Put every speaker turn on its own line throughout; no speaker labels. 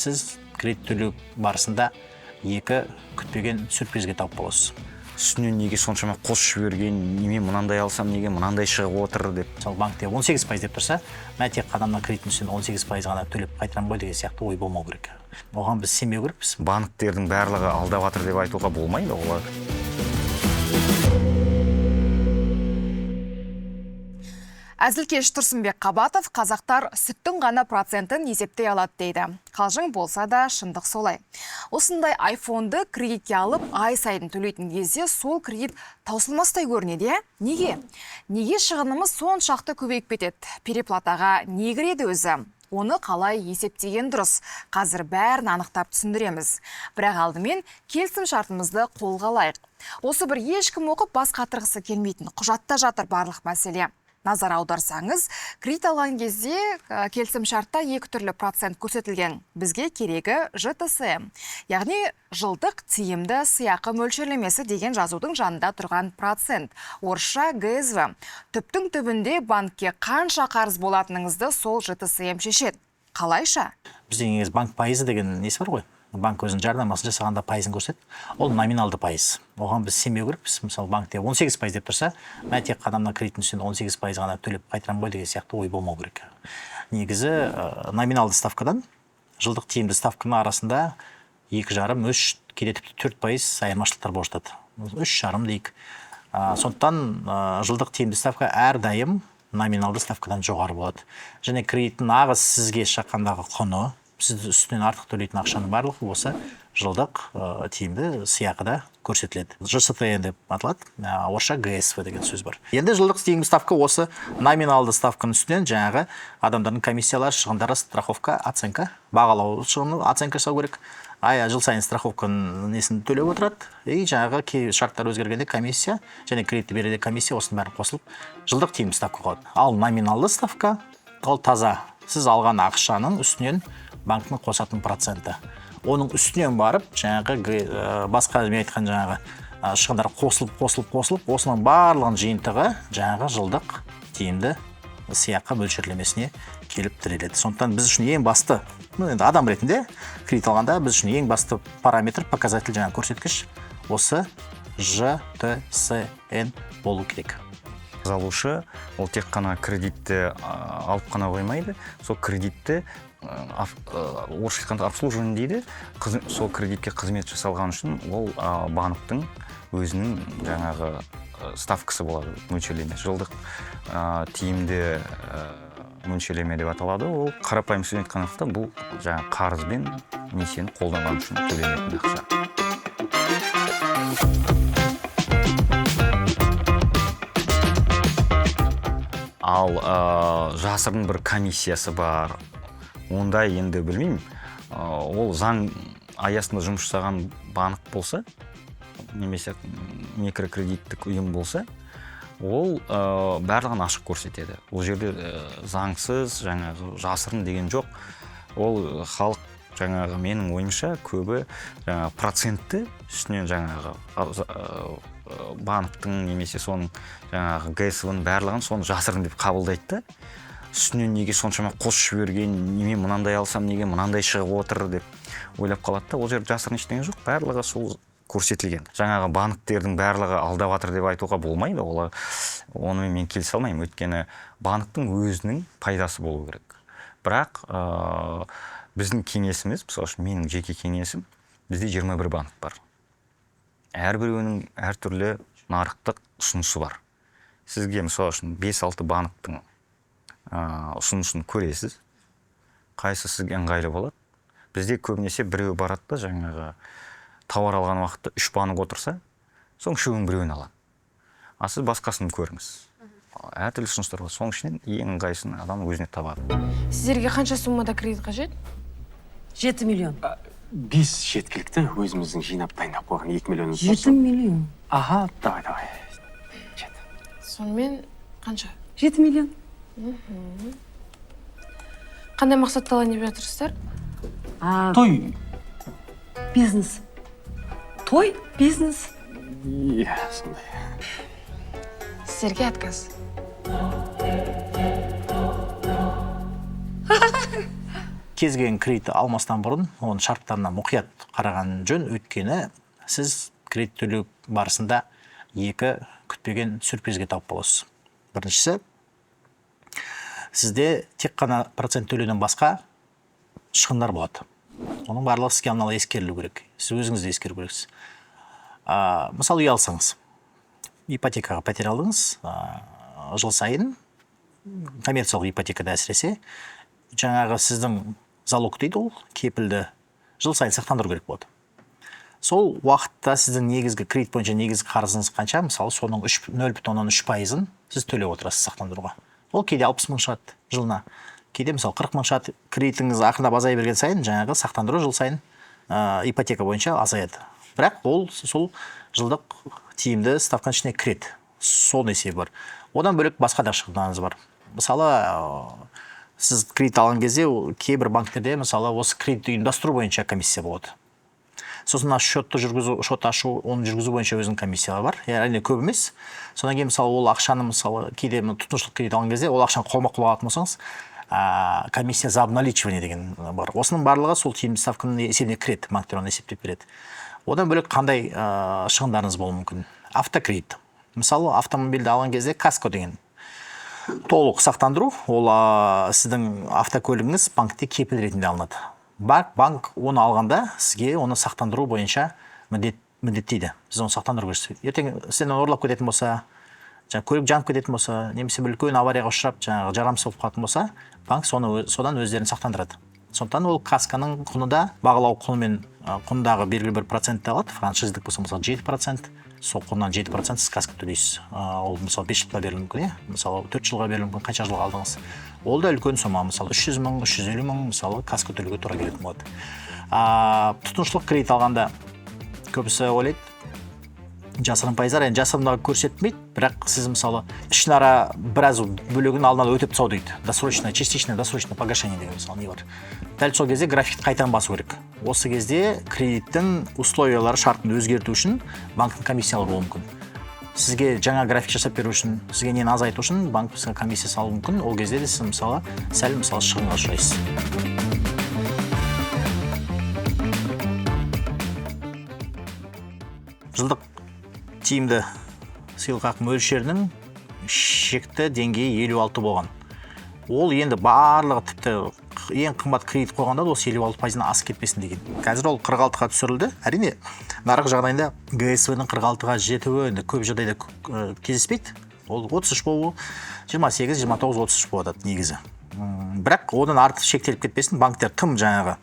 Сіз кредит төлеу барысында екі күтпеген сюрпризге тап боласыз.
Үстінен неге соншама қосып жіберген, неме мынандай алсам, неге мынандай шығып отыр деп.
Мысалы, банкте 18% деп тұрса, мә, тек қана мына кредиттің үстінен 18% ғана төлеп қайтарамын ғой деген сияқты ой болмау керек. Оған біз сенбеу керекпіз.
Банктердің барлығы алдап жатыр деп айтуға болмайды олар.
Әзілкеш Тұрсынбек Қабатов қазақтар сүттің ғана процентін есептей алады дейді. Қалжың болса да шындық солай. Осындай айфонды кредитке алып ай сайын төлейтін кезде сол кредит таусылмастай көрінеді, иә? Неге? Неге шығынымыз соншақты көбейіп кетеді? Переплатаға не кіреді өзі? Оны қалай есептеген дұрыс? Қазір бәрін анықтап түсіндіреміз. Бірақ алдымен келісім шартымызды қолға алайық. Осы бір ешкім оқып бас қатырғысы келмейтін құжатта жатыр барлық мәселе. Назар аударсаңыз, кредит алған кезде келісім шартта екі түрлі процент көрсетілген. Бізге керегі ЖТСМ, яғни жылдық тиімді сыйақы мөлшерлемесі деген жазудың жанында тұрған процент, орысша ГСВ. Түптің түбінде банкке қанша қарыз болатыныңызды сол ЖТСМ шешеді. Қалайша?
Бізде негізі банк пайызы деген несі бар ғой? Банк өзінің жарнамасын жасағанда пайызын көрсетеді. Ол номиналды пайыз. Оған біз сенбеу керекпіз. Мысалы, банкте 18% деп тұрса, мә, тек қана мына кредиттің үстінен 18% ғана төлеп қайтарамын ғой деген сияқты ой болмау керек. Негізі номиналды ставкадан жылдық тиімді ставканың арасында 2,5, 3, кейде тіпті 4% айырмашылықтар болып жатады. 3,5 дейік. Сондықтан жылдық тиімді ставка әрдайым номиналды ставкадан жоғары болады. Және кредиттің нағыз сізге шаққандағы құны, сіз үстінен артық төлейтін ақшаның барлығы осы жылдық тиімді сыйақыда көрсетіледі. ЖСТН деп аталады, орысша ГСВ деген сөз бар. Енді жылдық тиімді ставка осы номиналды ставканың үстінен жаңағы адамдардың комиссиялары, шығындары, страховка, оценка, бағалау шығыны оценка жасау керек. Жыл сайын страховканың несін төлеп отырады. И жаңағы кей шарттар өзгергенде комиссия және кредитті береді комиссия, осының бәрі қосылып жылдық тиімді ставка қояды. Ал номиналды ставка ол таза сіз алған ақшаның үстінен банктің қосатын проценті. Оның үстінен барып жаңағы басқа мен айтқан жаңағы шығындар қосылып, қосылып, қосылып, осының барлығының жиынтығы жаңағы жылдық тиімді сыйақы мөлшерлемесіне келіп тіреледі. Сондықтан біз үшін ең басты, енді адам ретінде кредит алғанда біз үшін ең басты параметр, показатель, жаңағы көрсеткіш осы ЖТСН болу керек.
Алушы ол тек қана кредитті алып қана қоймайды, сол кредитті орысша айтқанда обслуживание дейді, сол кредитке қызмет жасалған үшін ол банктің өзінің жаңағы ставкасы болады, мөлшерлеме, жылдық тиімді мөлшерлеме деп аталады. Ол қарапайым сөзбен айтқанда бұл жаңағы қарыз бен несиені қолданған үшін төленетін ақша. Ал жасырын бір комиссиясы бар, онда енді білмеймін, ол заң аясында жұмыс жасаған банк болса, немесе микрокредиттік ұйым болса, ол барлығын ашық көрсетеді. Ол жерде заңсыз, жаңағы жасырын деген жоқ. Ол халық жаңағы менің ойымша көбі жаңағы процентті үстінен жаңағы банктің немесе соның жаңағы ГСВ-ның барлығын соны жасырын деп қабылдайды да. Үстінен неге соншама қосып жіберген, неме мынандай алсам, неге мынандай шығып отыр деп ойлап қалады да. Ол жерде жасырын ештеңе жоқ, барлығы сол көрсетілген. Жаңағы банктердің барлығы алдап жатыр деп айтуға болмайды, олар онымен мен келісе алмаймын, өйткені банктің өзінің пайдасы болу керек. Бірақ біздің кеңесіміз, мысалы үшін менің жеке кеңесім, бізде 21 банк бар. Әрбіреуінің әртүрлі нарықтық ұсынысы бар. Сізге мысалы үшін 5-6 банктің ұсынысын көресіз, қайсы сізге ыңғайлы болады. Бізде көбінесе біреу барады да жаңағы тауар алған уақытта 3 банк отырса, соның үшеуінің біреуін алады. А сіз басқасын көріңіз. Әртүрлі ұсыныстар бар. Соның ішінен ең ыңғайсысын адам өзіне табады.
Сіздерге қанша суммада кредит қажет?
7 миллион.
5 жеткілікті, өзіміздің жинап дайындап қойған 2 миллионымыз
7
болсын.
миллион.
Аха, давай, давай. 7.
Сонымен қанша?
7 миллион.
Қандай мақсатта алайын деп жатырсыздар?
Той.
Бизнес. Той, бизнес.
Иә, сондай.
Сіздерге отказ.
Кез келген кредит алмастан бұрын оның шарттарына мұқият қараған жөн, өйткені сіз кредит төлеу барысында екі күтпеген сюрпризге тап боласыз. Біріншісі, сізде тек қана процент төлеуден басқа шығындар болады. Оның барлығы сізге алдын ала ескерілу керек. Сіз өзіңіз де ескеру керексіз. Мысалы, үй алсаңыз, ипотекаға пәтер алдыңыз, жыл сайын коммерциялық ипотекада әсіресе жаңағы сіздің залог дейді, ол кепілді жыл сайын сақтандыру керек болады. Сол уақытта сіздің негізгі кредит бойынша негізгі қарызыңыз қанша, мысалы, соның 0,3%-ын сіз төлеп отырасыз сақтандыруға. Ол кейде 60 мың шығады жылына, кейде, мысалы, 40 мың шығады. Кредитіңіз ақырындап азая берген сайын жаңағы сақтандыру жыл сайын ипотека бойынша азаяды, бірақ ол сол жылдық тиімді ставканың ішіне кіреді. Сол есебі бар. Одан бөлек басқа да шығындарыңыз бар. Мысалы, сіз кредит алған кезде ол кейбір банктерде, мысалы, осы кредитті ұйымдастыру бойынша комиссия болады. Сосын мына счетты жүргізу, шот ашу, оны жүргізу бойынша өзінің комиссиялары бар, иә, әрине, көп емес. Содан кейін, мысалы, ол ақшаны, мысалы, кейде мына тұтынушылық кредит алған кезде ол ақшаны қолма қол алатын болсаңыз, комиссия за обналичивание деген бар. Осының барлығы сол тиімді ставканың есебіне кіреді, банктер оны есептеп береді. Одан бөлек қандай шығындарыңыз болуы мүмкін? Автокредит, мысалы, автомобильді алған кезде каско деген толық сақтандыру, ол сіздің автокөлігіңіз банкте кепіл ретінде алынады. Банк оны алғанда сізге оны сақтандыру бойынша міндеттейді. Сіз оны сақтандыру керексіз. Ертең сізден ұрлап кететін болса, жаңағы көлік жанып кететін болса немесе бір үлкен аварияға ұшырап, жаңағы жарамсыз болып қалатын болса, банк соны содан өздерін сақтандырады. Сондықтан ол касконың құны да бағалау құнымен құндағы белгілі бір процентті алады. Франшиздік болса, мысалы, 7%, сол құннан 7% сіз каско төлейсіз. Ол, мысалы, 5 жылға берілуі мүмкін, иә, мысалы, 4 жылға берілуі мүмкін, қанша жылға алдыңыз. Ол да үлкен сома, мысалы, 300 мың, 350 мың, мысалы, каско төлеуге тура келетін болады. Тұтынушылық кредит алғанда көбісі ойлайды жасырын пайыздар. Енді жасырын көрсетпейді, бірақ сіз, мысалы, ішінара біраз бөлігін алдын ала өтеп тастау дейді, досрочное, частичное досрочное погашение деген, мысалы, не бар. Дәл сол кезде графикті қайтадан басу керек. Осы кезде кредиттің условиялары, шартын өзгерту үшін банктің комиссиялары болуы мүмкін. Сізге жаңа график жасап беру үшін, сізге нені азайту үшін банк сізге комиссия салуы мүмкін. Ол кезде де сіз, мысалы, сәл, мысалы, шығынға ұшырайсыз. Жылдық тиімді сыйақы мөлшерінің шекті деңгейі 56 болған. Ол енді барлығы, тіпті ең қымбат кредит қойғанда да осы 56%-дан асып кетпесін деген. Қазір ол 46-ға түсірілді. Әрине, нарық жағдайында ГСВ ның 46-ға жетуі енді көп жағдайда кездеспейді. Ол 33 болу, 28, 29, 33 болады негізі. Бірақ одан артық шектеліп кетпесін, банктер тым жаңағы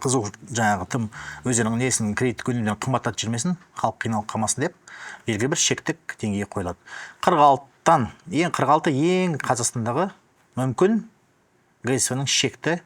қызу, жаңағы тым өздерінің несін, кредиттік өнімдерін қымбаттатып жібермесін, халық қиналып қалмасын деп белгілі бір шектік деңгей қойылады. 46-тан ең, 46 ең Қазақстандағы мүмкін ГСВ ның шекті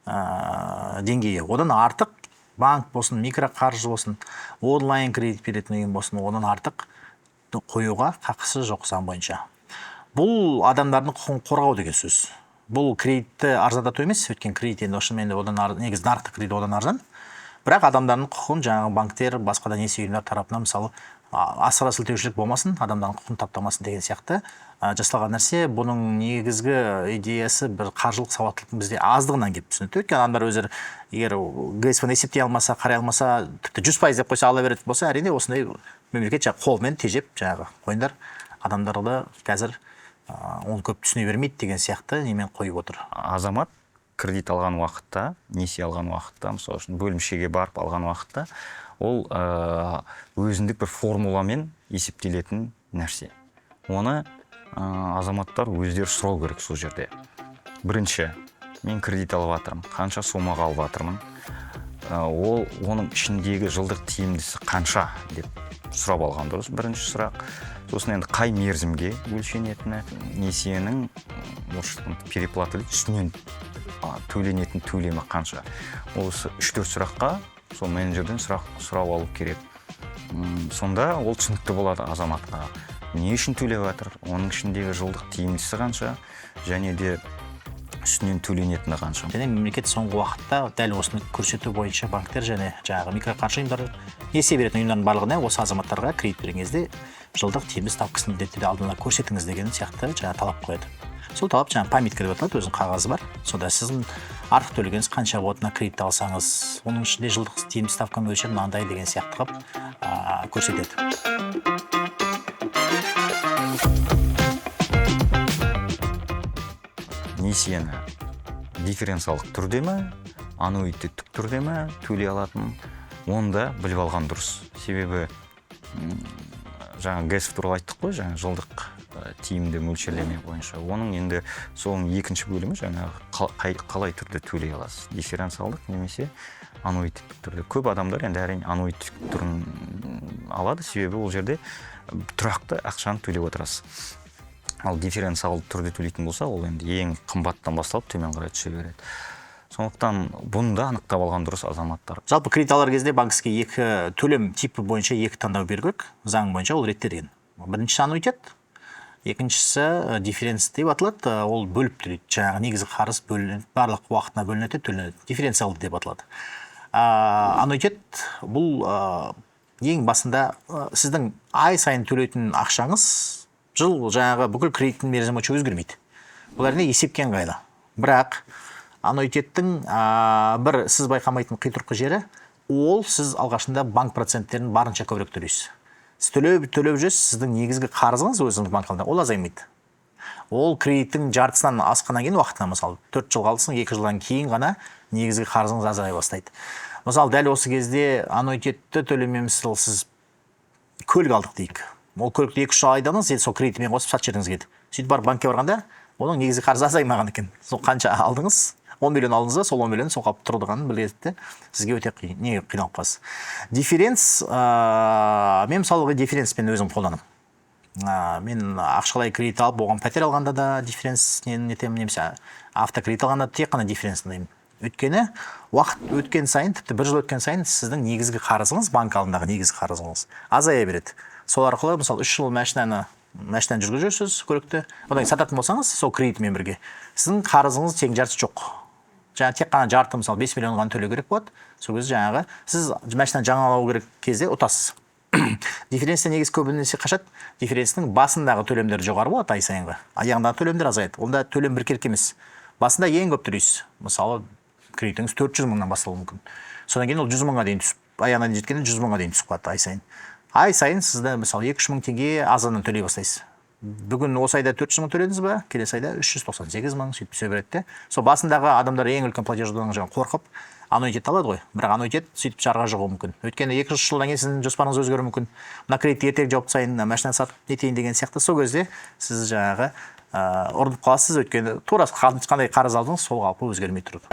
деңгейі. Одан артық банк болсын, микроқаржы болсын, онлайн кредит беретін ұйым болсын, одан артық қоюға қақысы жоқ заң бойынша. Бұл адамдардың құқығын қорғау деген сөз. Бұл кредитті арзандату емес, өйткені кредит енді шынымен де одан негізі нарықтық кредит одан арзан. Бірақ адамдардың құқығын жаңағы банктер, басқа да несие ұйымдар тарапынан, мысалы, асыра сілтеушілік болмасын, адамдардың құқығын таптамасын деген сияқты жасалған нәрсе. Бұның негізгі идеясы бір қаржылық сауаттылықтың бізде аздығынан келіп түсінікті. Өйткені адамдар өздері егер ГСВ ны есептей алмаса, қарай алмаса, тіпті 100% деп қойса, ала беретін болса, әрине, осындай мемлекет жаңағы қолмен тежеп, жаңағы қойыңдар, адамдарды қазір оны көп түсіне бермейді деген сияқты немен қойып отыр.
Азамат кредит алған уақытта, несие алған уақытта, мысалы үшін, бөлімшеге барып алған уақытта, ол өзіндік бір формуламен есептелетін нәрсе. Оны азаматтар өздері сұрау керек сол жерде. Бірінші, мен кредит алып жатырмын, қанша сомаға алып жатырмын, ол оның ішіндегі жылдық тиімдісі қанша деп сұрап алған дұрыс, бірінші сұрақ. Сосын енді қай мерзімге өлшенетіні, несиенің, орысша айтқанда, переплата дейді, үстінен төленетін төлемі қанша. Осы үш төрт сұраққа сол менеджерден сұрақ сұрап алу керек. Сонда ол түсінікті болады азаматқа, не үшін төлеп жатыр, оның ішіндегі жылдық тиімдісі қанша және де үстінен төленетіні қанша.
Және мемлекет соңғы уақытта дәл осыны көрсету бойынша банктер және жаңағы микроқаржы ұйымдары, несие беретін ұйымдардың барлығына осы азаматтарға кредит берген кезде жылдық тиімді ставкасын міндетті түрде алдын ала көрсетіңіз деген сияқты жаңа талап қояды. Сол талап жаңағы памятка деп аталады, өзінің қағазы бар. Сонда сіздің артық төлегеніңіз қанша болады, мына кредитті алсаңыз, оның ішінде жылдық тиімді ставка мөлшері мынандай деген сияқты қылып көрсетеді.
Несиені дифференциалдық түрде ме, аннуитеттік түрде ме төлей алатын, оны да біліп алған дұрыс. Себебі жаңа ГЭС туралы айттық қой, жаңа жылдық тиімді мөлшерлеме бойынша. Оның енді соның екінші бөлімі жаңағы қалай түрде төлей аласыз, дифференциалдық немесе аннуитеттік түрде. Көп адамдар енді әрине аннуитеттік түрін алады, себебі ол жерде тұрақты ақшаны төлеп отырасыз. Ал дифференциалды түрде төлейтін болса, ол енді ең қымбаттан басталып төмен қарай түсе береді. Сондықтан бұны да анықтап алған дұрыс азаматтар.
Жалпы кредит алар кезде банк сізге екі төлем типі бойынша екі таңдау беру керек. Заң бойынша ол реттелген. Біріншісі аннуитет, екіншісі дифференц деп аталады. Ол бөліп төлейді. Жаңағы негізгі қарыз бөлінеді, барлық уақытына бөлінеді, төленеді. Дифференциалды деп аталады. Аннуитет бұл ең басында сіздің ай сайын төлейтін ақшаңыз жыл жаңағы бүкіл кредиттің мерзімі бойынша өзгермейді. Бұл әрине есепке ыңғайлы. Бірақ аннуитеттің бір сіз байқамайтын қитұрқы жері, ол сіз алғашында банк проценттерін барынша көбірек төлейсіз. Сіз төлеп жүресіз, сіздің негізгі қарызыңыз өзіңіз банк алдында, ол азаймайды. Ол кредиттің жартысынан асқаннан кейін уақытына, мысалы, 4 жыл қалсын, 2 жылдан кейін ғана негізгі қарызыңыз азая бастайды. Мысалы, дәл осы кезде аннуитетті төлемей, мысалы, сіз көлік алдық дейік. Ол көлікті 2-3 жыл айдадыңыз, енді сол кредитімен қосып сатып жібергіңіз келді. Сөйтіп барып банкке барғанда, оның негізгі қарызы азаймаған екен. Сол қанша алдыңыз? 10 миллион алдыңыз ба, сол 10 миллион сол қалып тұрдығанын біледі де, сізге өте қиын, не қиналып қаласыз. Дифференц, мен мысалға дифференцпен өзім қолданамын. Мен ақшалай кредит алып, оған пәтер алғанда да дифференц нетемін, немесе автокредит алғанда тек қана дифференц таңдаймын. Өйткені уақыт өткен сайын, тіпті бір жыл өткен сайын сіздің негізгі қарызыңыз, банк алдындағы негізгі қарызыңыз азая береді. Сол арқылы, мысалы, 3 жыл машинаны жүргізіп жүрсіз, көлікті, одан кейін сататын болсаңыз, сол кредитмен бірге сіздің қарызыңыз тең жартысы жоқ. Жаңа тек қана жарты, мысалы, 5 миллион ғана төлеу керек болады. Сол кезде жаңағы сіз машинаны жаңалау керек кезде ұтасыз. Дифференцте негізі көбінесе қашады. Дифференцтің басындағы төлемдер жоғары болады ай сайынғы, аяғындағы төлемдер азаяды. Онда төлем біркелкі емес. Басында ең көп төлейсіз. Мысалы, кредитіңіз 400 мыңнан басталуы мүмкін. Содан кейін ол 100 мыңға дейін түсіп, аяғына дейін жеткенде 100 мыңға дейін түсіп қалады ай сайын. Ай сайын сізді, мысалы, 2-3 мың теңге азаннан төлей бастайсыз. Бүгін осы айда 400 мың төледіңіз ба, келесі айда 398 мың, сөйтіп түсе береді де. Сол басындағы адамдар ең үлкен платеждан жаңағы қорқып, аннуитет алады ғой. Бірақ аннуитет сөйтіп жарға жығуы мүмкін. Өйткені 2-3 жылдан кейін сіздің жоспарыңыз өзгеруі мүмкін. Мына кредитті ертерек жауып тастайын, мына машинаны сатып нетейін деген сияқты. Сол кезде сіз жаңағы ұрынып қаласыз, өйткені тура қандай қарыз алдыңыз, сол қалпы өзгермей тұрды.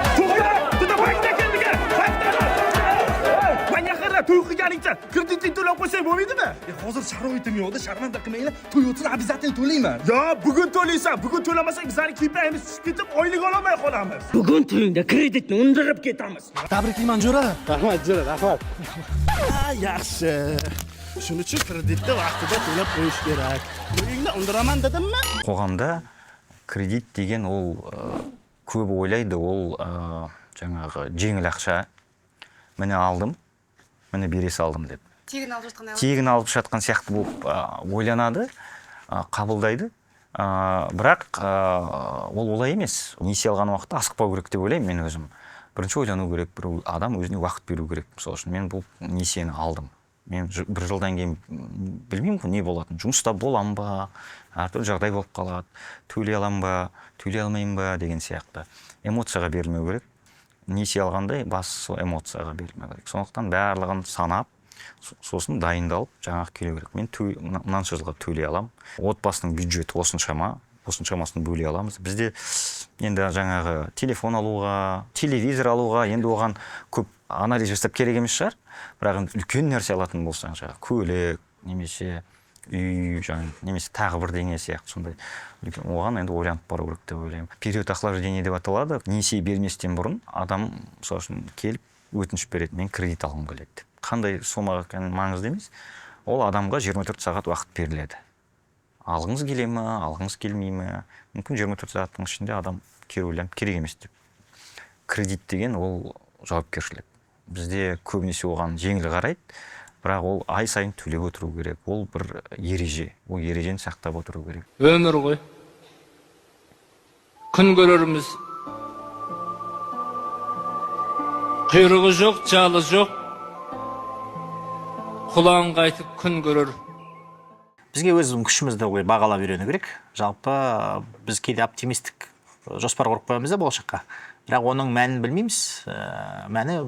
To'y qilganingcha kreditni to'lab qo'ysang bo'lmaydimi? Hozir sharoitim yo'qda, sharmanda qilmanglar. To'y o'tsin, обязательно to'layman. Yo, bugun to'laysan, bugun to'lamasak bizlarning KPI'miz tushib ketib, oylik ololmay qolamiz.
Bugun to'yingda kreditni undirib ketamiz.
Tabriklayman, jo'ra. Rahmat, jo'ra, rahmat. Yaxshi. Shuning uchun kreditni vaqtida to'lab qo'yish kerak. To'yingda undiraman dedimmi?
Қоғамда кредит деген ол көп ойлайды, ол жаңағы жеңіл ақша. Міне алдым, міне бере салдым деп.
Тегін алып жатқан.
Тегін алып жатқан сияқты болып ойланады, қабылдайды. Бірақ ол олай емес. Несие алған уақытта асықпау керек деп ойлаймын мен өзім. Бірінші ойлану керек, бір адам өзіне уақыт беру керек. Мысалы үшін мен бұл несиені алдым. Мен бір жылдан кейін білмеймін ғой не болатынын. Жұмыста боламын ба, әртүрлі жағдай болып қалады, төлей аламын ба, төлей алмаймын ба деген сияқты. Эмоцияға берілмеу керек. Несие алғандай басы сол эмоцияға берілмеу керек. Сондықтан барлығын санап, сосын дайындалып жаңағы келу керек. Мен мынанша жылға төлей аламын. Отбасының бюджеті осыншама, осыншамасын бөле аламыз. Бізде енді жаңағы телефон алуға, телевизор алуға енді оған көп анализ жасап керек емес шығар. Бірақ енді үлкен нәрсе алатын болсаң, жаңағы көлік немесе үй, жаңағы немесе тағы бірдеңе сияқты сондай үлкен, оған енді ойланып бару керек деп ойлаймын. Период охлаждения деп аталады. Несие берместен бұрын адам, мысалы үшін, келіп өтініш береді, мен кредит алғым келеді деп. Қандай сомаға екені маңызды емес. Ол адамға 24 сағат уақыт беріледі. Алғыңыз келе ме, алғыңыз келмей ме? Мүмкін 24 сағаттың ішінде адам кері ойланып керек емес деп. Кредит деген ол жауапкершілік. Бізде көбінесе оған жеңіл қарайды, бірақ ол ай сайын төлеп отыру керек. Ол бір ереже, ол ережені сақтап отыру керек.
Өмір ғой.
Күн көрерміз. Құйрығы жоқ, жалы жоқ, құлан қайтып күн көрер.
Бізге өзіміздің күшімізді ылғи бағалап үйрену керек. Жалпы біз кейде оптимистік жоспар құрып қоямыз да болашаққа, бірақ оның мәнін білмейміз. Мәні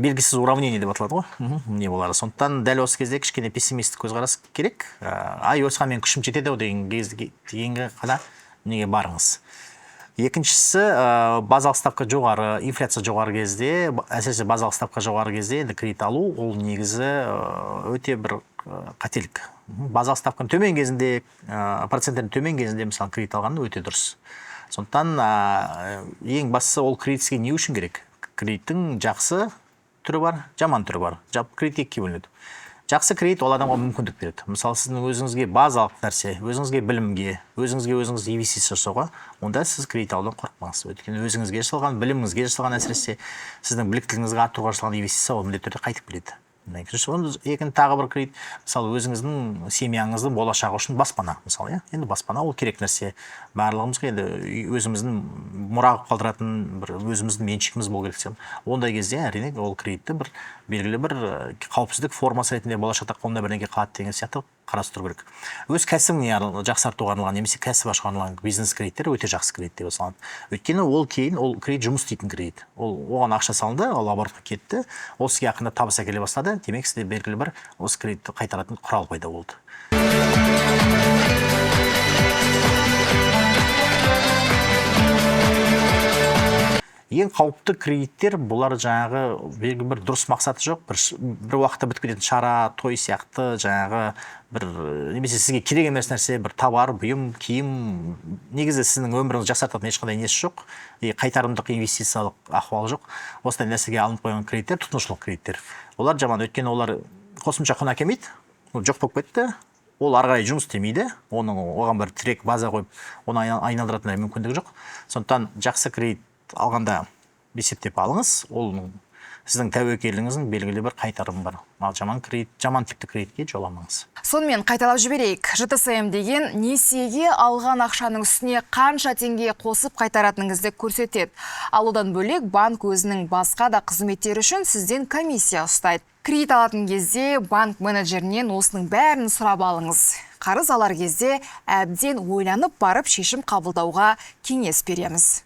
белгісіз уравнение деп аталады ғой, не болары. Сондықтан дәл осы кезде кішкене пессимистік көзқарас керек. Ай, осыған менің күшім жетеді ау деген дегенге ғана неге барыңыз. Екіншісі, базалық ставка жоғары, инфляция жоғары кезде, әсіресе базалық ставка жоғары кезде енді кредит алу ол негізі өте бір қателік. Базалық ставканың төмен кезінде, проценттердің төмен кезінде мысалы кредит алған өте дұрыс. Сондықтан ең бастысы ол кредит сізге не үшін керек? Кредиттің жақсы түрі бар, жаман түрі бар. Жалпы кредит екіге бөлінеді. Жақсы кредит ол адамға мүмкіндік береді. Мысалы, сіздің өзіңізге базалық нәрсе, өзіңізге білімге, өзіңізге өзіңіз инвестиция жасауға, онда сіз кредит алудан қорықпаңыз. Өйткені өзіңізге жасалған, біліміңізге жасалған, әсіресе сіздің біліктілігіңізге арттыруға жасалған инвестиция ол міндетті түрде қайтып келеді. Екінші тағы бір кредит, мысалы, өзіңіздің семьяңыздың болашағы үшін баспана, мысалы, иә. Енді баспана ол керек нәрсе. Барлығымызға енді өзіміздің мұра қылып қалдыратын бір өзіміздің меншігіміз болу керек десем. Ондай кезде әрине ол кредитті бір белгілі бір қауіпсіздік формасы ретінде болашақта қолында бірдеңе қалады деген сияқты қарастыру керек. Өз кәсібіңе жақсартуға арналған немесе кәсіп ашуға арналған бизнес кредиттер өте жақсы кредит деп саналады. Өйткені ол кейін ол кредит жұмыс істейтін кредит. Ол оған ақша салынды, ол оборотқа кетті, ол сізге ақырында табыс әкеле бастады. Демек, сізде белгілі бір осы кредитті қайтаратын құрал пайда болды. Ең қауіпті кредиттер бұлар жаңағы белгілі бір дұрыс мақсаты жоқ, бір уақытта бітіп кететін шара, той сияқты жаңағы бір немесе сізге керек емес нәрсе, бір товар, бұйым, киім, негізі сіздің өміріңізді жақсартатын ешқандай несі жоқ, и қайтарымдық инвестициялық ахуал жоқ. Осындай нәрсеге алынып қойған кредиттер тұтынушылық кредиттер. Олар жаман, өйткені олар қосымша құн әкелмейді, ол жоқ болып кетті. Ол ары қарай жұмыс істемейді, оған бір тірек база қойып, оны айналдыратындай мүмкіндігі жоқ. Сондықтан жақсы кредит алғанда есептеп алыңыз, ол сіздің тәуекеліңіздің белгілі бір қайтарымы бар. Ал жаман типті кредитке жоламаңыз.
Сонымен қайталап жіберейік. ЖТСМ деген несиеге алған ақшаның үстіне қанша теңге қосып қайтаратыныңызды көрсетеді. Ал одан бөлек банк өзінің басқа да қызметтері үшін сізден комиссия ұстайды. Кредит алатын кезде банк менеджерінен осының бәрін сұрап алыңыз. Қарыз алар кезде әбден ойланып барып шешім қабылдауға кеңес береміз.